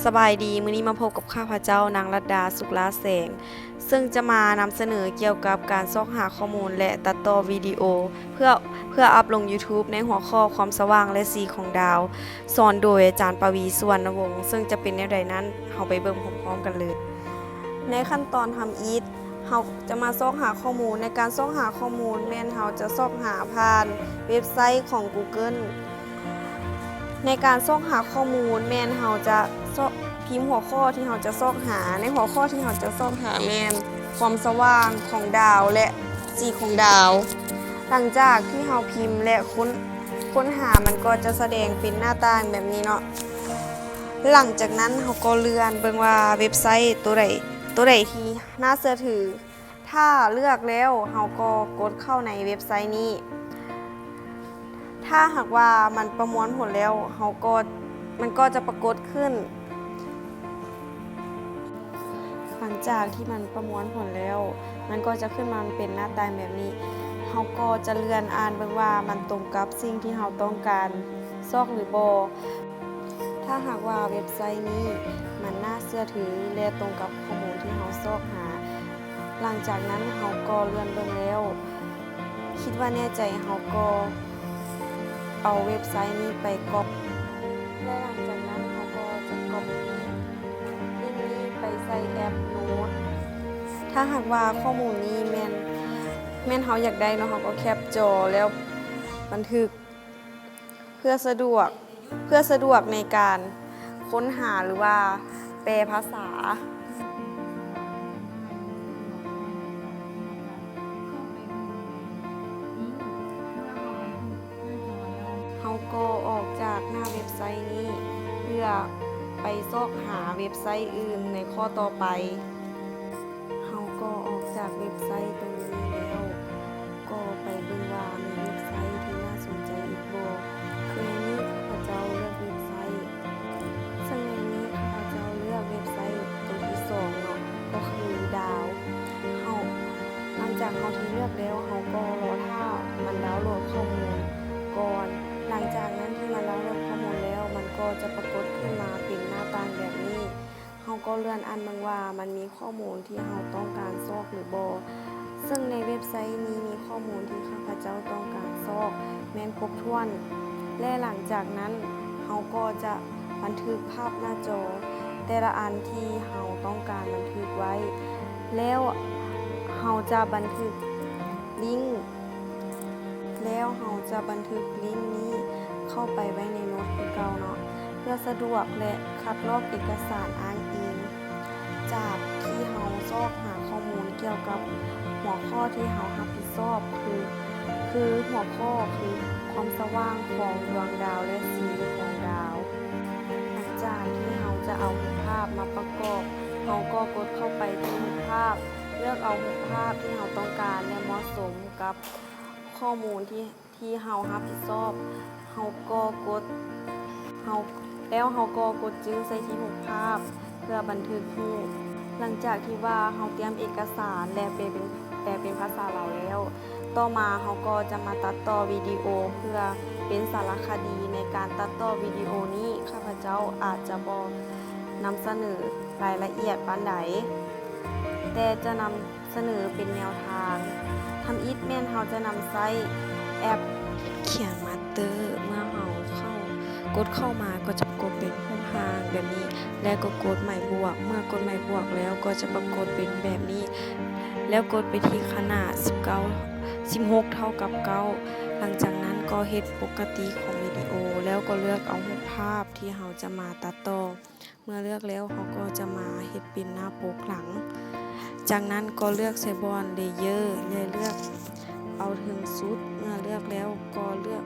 ສະບາຍດີ, ມື້ນີ້ມາພົບກັບຂ້າພະເຈົ້າ ນາງລັດດາ ສຸກລາແສງ ເຊິ່ງຈະມານຳສະເໜີກ່ຽວກັບການຊອກຫາຂໍ້ມູນ ແລະ ຕັດຕໍ່ວິດີໂອ ເພື່ອ ເພື່ອອັບລົງ YouTube ໃນຫົວຂໍ້ຄວາມສະຫວ່າງ ແລະ ສີຂອງດາວ, ສອນໂດຍອາຈານປະວີ ສຸວັນນະວົງ. ເຊິ່ງຈະເປັນແນວໃດນັ້ນ, ເຮົາໄປເບິ່ງພ້ອມໆກັນເລີຍ. ໃນຂັ້ນຕອນທຳອິດ, ເຮົາຈະມາຊອກຫາຂໍ້ມູນ. ໃນການຊອກຫາຂໍ້ມູນແມ່ນເຮົາຈະຊອກຫາຜ່ານເວັບໄຊຂອງ Google. ໃນການຊອກຫາຂໍ້ມູນແມ່ນເຮົາຈະຊອກ ພິມຫົວຂໍ້ທີ່ເຮົາຈະຊອກຫາ. ໃນຫົວຂໍ້ທີ່ເຮົາຈະຊອກຫາແມ່ນຄວາມສະຫວ່າງຂອງດາວ ແລະ ສີຂອງດາວ. ຫຼັງຈາກທີ່ເຮົາພິມ ແລະ ຄົ້ນ ຄົ້ນຫາ, ມັນກໍຈະສະແດງເປັນໜ້າຕ່າງແບບນີ້ເນາະ. ຫຼັງຈາກນັ້ນເຮົາກໍເລື່ອນເບິ່ງວ່າເວັບໄຊໂຕໃດ ໂຕໃດທີ່ໜ້າເຊື່ອຖື. ຖ້າເລືອກແລ້ວ, ເຮົາກໍກົດເຂົ້າໃນເວັບໄຊນີ້. ຖ້າຫາກວ່າມັນປະມວນຜົນແລ້ວ, ເຮົາກໍ ມັນກໍຈະປາກົດຂຶ້ນ. ຫຼັງຈາກທີ່ມັນປະມວນຜົນແລ້ວ, ມັນກໍຈະຂຶ້ນມາເປັນໜ້າຕ່າງແບບນີ້. ເຮົາກໍຈະເລື່ອນອ່ານເບິ່ງວ່າມັນຕົງກັບສິ່ງທີ່ເຮົາຕ້ອງການຊອກຫຼືບໍ່. ຖ້າຫາກວ່າເວັບໄຊນີ້ມັນໜ້າເຊື່ອຖື ແລະ ຕົງກັບຂໍ້ມູນທີ່ເຮົາຊອກຫາ, ຫຼັງຈາກນັ້ນເຮົາກໍເລື່ອນເບິ່ງແລ້ວ ຄິດວ່າແນ່ໃຈ, ເຮົາກໍເອົາເວັບໄຊນີ້ໄປກັອບ ແລະ ຫຼັງຈາກນັ້ນເຮົາກໍຈະກັອບລິ້ງນີ້ໄປໃສ່ແອັບໂນ້ດ. ຖ້າຫາກວ່າຂໍ້ມູນນີ້ແມ່ນ ແມ່ນເຮົາຢາກໄດ້ເນາະ, ເຮົາກໍແຄັບຈໍແລ້ວບັນທຶກ ເພື່ອສະດວກ ເພື່ອສະດວກໃນການຄົ້ນຫາ ຫຼືວ່າແປພາສາ. ເຮົາກໍອອກຈາກໜ້າເວັບໄຊນີ້ ເພື່ອໄປຊອກຫາເວັບໄຊອື່ນໃນຂໍ້ຕໍ່ໄປ. ເຮົາກໍອອກຈາກເວັບໄຊໂຕນີ້ແລ້ວ, ກໍໄປເບິ່ງວ່າມີເວັບໄຊທີ່ໜ້າສົນໃຈອີກບໍ່. ຄືໃນນີ້ຂ້າພະເຈົ້າເລືອກເວັບໄຊ, ເຊິ່ງໃນນີ້ຂ້າພະເຈົ້າເລືອກເວັບໄຊໂຕທີສອງເນາະ, ກໍຄືດາວ. ເຮົາ ຫຼັງຈາກເຮົາທີ່ເລືອກແລ້ວ, ເຮົາກໍລໍຖ້າມັນດາວໂຫຼດຂໍ້ມູນກ່ອນ. ຫຼັງຈາກນັ້ນທີ່ມັນດາວໂຫຼດຂໍ້ມູນແລ້ວ, ມັນກໍຈະປາກົດຂຶ້ນມາເປັນໜ້າຕ່າງແບບນີ້. ເຮົາກໍເລື່ອນອ່ານເບິ່ງວ່າມັນມີຂໍ້ມູນທີ່ເຮົາຕ້ອງການຊອກຫຼືບໍ່. ເຊິ່ງໃນເວັບໄຊນີ້ມີຂໍ້ມູນທີ່ຂ້າພະເຈົ້າຕ້ອງການຊອກແມ່ນຄົບຖ້ວນ ແລະ ຫຼັງຈາກນັ້ນເຮົາກໍຈະບັນທຶກພາບໜ້າຈໍແຕ່ລະອັນທີ່ເຮົາຕ້ອງການບັນທຶກໄວ້. ແລ້ວເຮົາຈະບັນທຶກລິ້ງ ແລ້ວເຮົາຈະບັນທຶກລິ້ງນີ້ເຂົ້າໄປໄວ້ໃນໂນ້ດຄືເກົ່າເນາະ ເພື່ອສະດວກ ແລະ ຄັດລອກເອກະສານອ້າງອີງຈາກທີ່ເຮົາຊອກຫາຂໍ້ມູນກ່ຽວກັບຫົວຂໍ້ທີ່ເຮົາຮັບຜິດຊອບ ຄື ຄືຫົວຂໍ້ຄືຄວາມສະຫວ່າງຂອງດວງດາວ ແລະ ສີຂອງດາວ. ຫຼັງຈາກທີ່ເຮົາຈະເອົາຮູບພາບມາປະກອບ, ເຮົາກໍກົດເຂົ້າໄປທີ່ຮູບພາບ, ເລືອກເອົາຮູບພາບທີ່ເຮົາຕ້ອງການ ແລະ ເໝາະສົມກັບຂໍ້ມູນທີ່ ທີ່ເຮົາຮັບຜິດຊອບ, ເຮົາກໍກົດ ເຮົາ ແລ້ວເຮົາກໍກົດຈຶ່ງໃສ່ທີ່ຮູບພາບເພື່ອບັນທຶກຮູບ. ຫຼັງຈາກທີ່ວ່າເຮົາຕຽມເອກະສານ ແລະ ແປເປັນ ແປເປັນພາສາລາວແລ້ວ, ຕໍ່ມາເຮົາກໍຈະມາຕັດຕໍ່ວິດີໂອເພື່ອເປັນສາລະຄະດີ. ໃນການຕັດຕໍ່ວິດີໂອນີ້, ຂ້າພະເຈົ້າອາດຈະບໍ່ນຳສະເໜີລາຍລະອຽດປານໃດ, ແຕ່ຈະນຳ ສະເໜີເປັນແນວທາງ. ທຳອິດແມ່ນເຮົາຈະນຳໃຊ້ແອັບ KineMaster. ເມື່ອເຮົາເຂົ້າ ກົດເຂົ້າມາກໍຈະປາກົດເປັນຮູບຮ່າງແບບນີ້ ແລ້ວກໍກົດໝາຍບວກ. ເມື່ອກົດໝາຍບວກແລ້ວກໍຈະປາກົດເປັນແບບນີ້ ແລ້ວກົດໄປທີ່ຂະໜາດສິບເກົ້າ ສິບຫົກເທົ່າກັບເກົ້າ. ຫຼັງຈາກນັ້ນກໍເຮັດປົກກະຕິຂອງວິດີໂອ ແລ້ວກໍເລືອກເອົາຮູບພາບທີ່ເຮົາຈະມາຕັດຕໍ່. ເມື່ອເລືອກແລ້ວ, ເຮົາກໍຈະມາເຮັດເປັນໜ້າປົກຫຼັງ. ຈາກນັ້ນກໍເລືອກໃສ່ບ່ອນ Layer ແລະ ເລືອກເອົາເທິງສຸດ. ເມື່ອເລືອກແລ້ວ, ກໍເລືອກ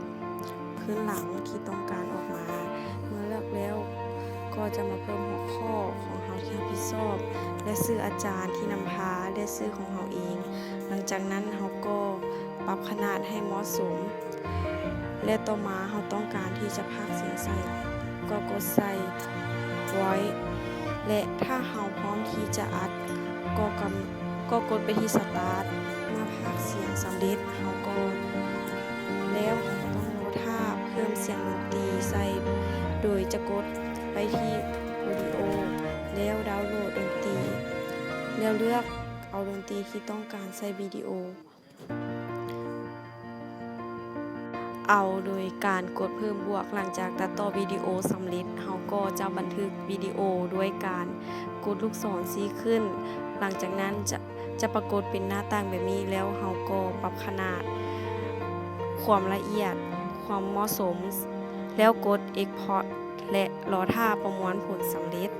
ພື້ນຫຼັງທີ່ຕ້ອງການອອກມາ. ເມື່ອເລືອກແລ້ວ, ກໍຈະມາເພີ່ມຫົວຂໍ້ຂອງເຮົາທີ່ຮັບຜິດຊອບ ແລະ ຊື່ອາຈານທີ່ນຳພາ ແລະ ຊື່ຂອງເຮົາເອງ. ຫຼັງຈາກນັ້ນ, ເຮົາກໍປັບຂະໜາດໃຫ້ເໝາະສົມ. ແລະ ຕໍ່ມາເຮົາຕ້ອງການທີ່ຈະພາກສຽງໃສ່ ກໍກົດໃສ່ Voice ແລະ ຖ້າເຮົາພ້ອມທີ່ຈະອັດ ກໍກຳ ກໍກົດໄປທີ່ Start. ເມື່ອພາກສຽງສຳເລັດ ເຮົາກໍ ແລ້ວເຮົາກໍຕ້ອງລໍຖ້າເພີ່ມສຽງດົນຕີໃສ່ ໂດຍຈະກົດໄປທີ່ Audio ແລ້ວເລືອກເອົາດົນຕີທີ່ຕ້ອງການໃສ່ວິດີໂອ. ເອົາໂດຍການກົດເພີ່ມບວກ. ຫຼັງຈາກຕັດຕໍ່ວິດີໂອສຳເລັດ, ເຮົາກໍຈະບັນທຶກວິດີໂອດ້ວຍການກົດລູກສອນຊີ້ຂຶ້ນ. ຫຼັງຈາກນັ້ນຈະ, ຈະປາກົດເປັນໜ້າຕ່າງແບບນີ້, ແລ້ວເຮົາກໍປັບຂະໜາດ, ຄວາມລະອຽດ, ຄວາມເໝາະສົມ, ແລ້ວກົດ Export ແລະ ລໍຖ້າປະມວນຜົນສຳເລັດ.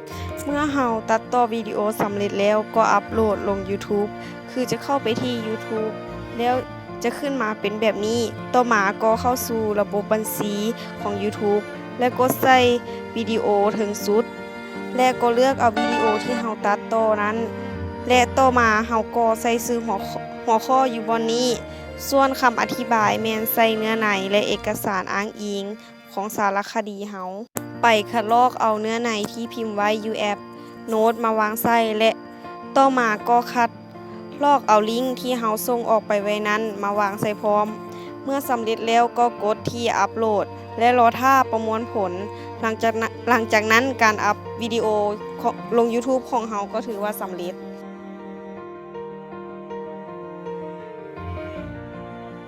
ເມື່ອເຮົາຕັດຕໍ່ວິດີໂອສຳເລັດແລ້ວ ກໍອັບໂຫຼດລົງ YouTube ຄືຈະເຂົ້າໄປທີ່ YouTube ແລ້ວຈະຂຶ້ນມາເປັນແບບນີ້. ຕໍ່ມາກໍເຂົ້າສູ່ລະບົບບັນຊີຂອງ YouTube ແລະ ກົດໃສ່ວິດີໂອເທິງສຸດ ແລະ ກໍເລືອກເອົາວິດີໂອທີ່ເຮົາຕັດຕໍ່ນັ້ນ ແລະ ຕໍ່ມາເຮົາກໍໃສ່ຊື່ຫົວຂໍ້, ຫົວຂໍ້ຢູ່ບ່ອນນີ້. ສ່ວນຄຳອະທິບາຍແມ່ນໃສ່ເນື້ອໃນ ແລະ ເອກະສານອ້າງອີງ ຂອງສາລະຄະດີເຮົາ. ໄປຄັດລອກເອົາເນື້ອໃນທີ່ພິມໄວ້ຢູ່ແອັບ Notes ມາວາງໃສ່ ແລະ ຕໍ່ມາກໍຄັດລອກເອົາລິ້ງທີ່ເຮົາສົ່ງອອກໄປໄວ້ນັ້ນມາວາງໃສ່ພ້ອມ. ເມື່ອສຳເລັດແລ້ວກໍກົດທີ່ອັບໂຫຼດ ແລະ ລໍຖ້າປະມວນຜົນ. ຫຼັງຈາກນ- ຫຼັງຈາກນັ້ນການອັບວິດີໂອຂອງ ລົງ YouTube ຂອງເຮົາກໍຖືວ່າສຳເລັດ.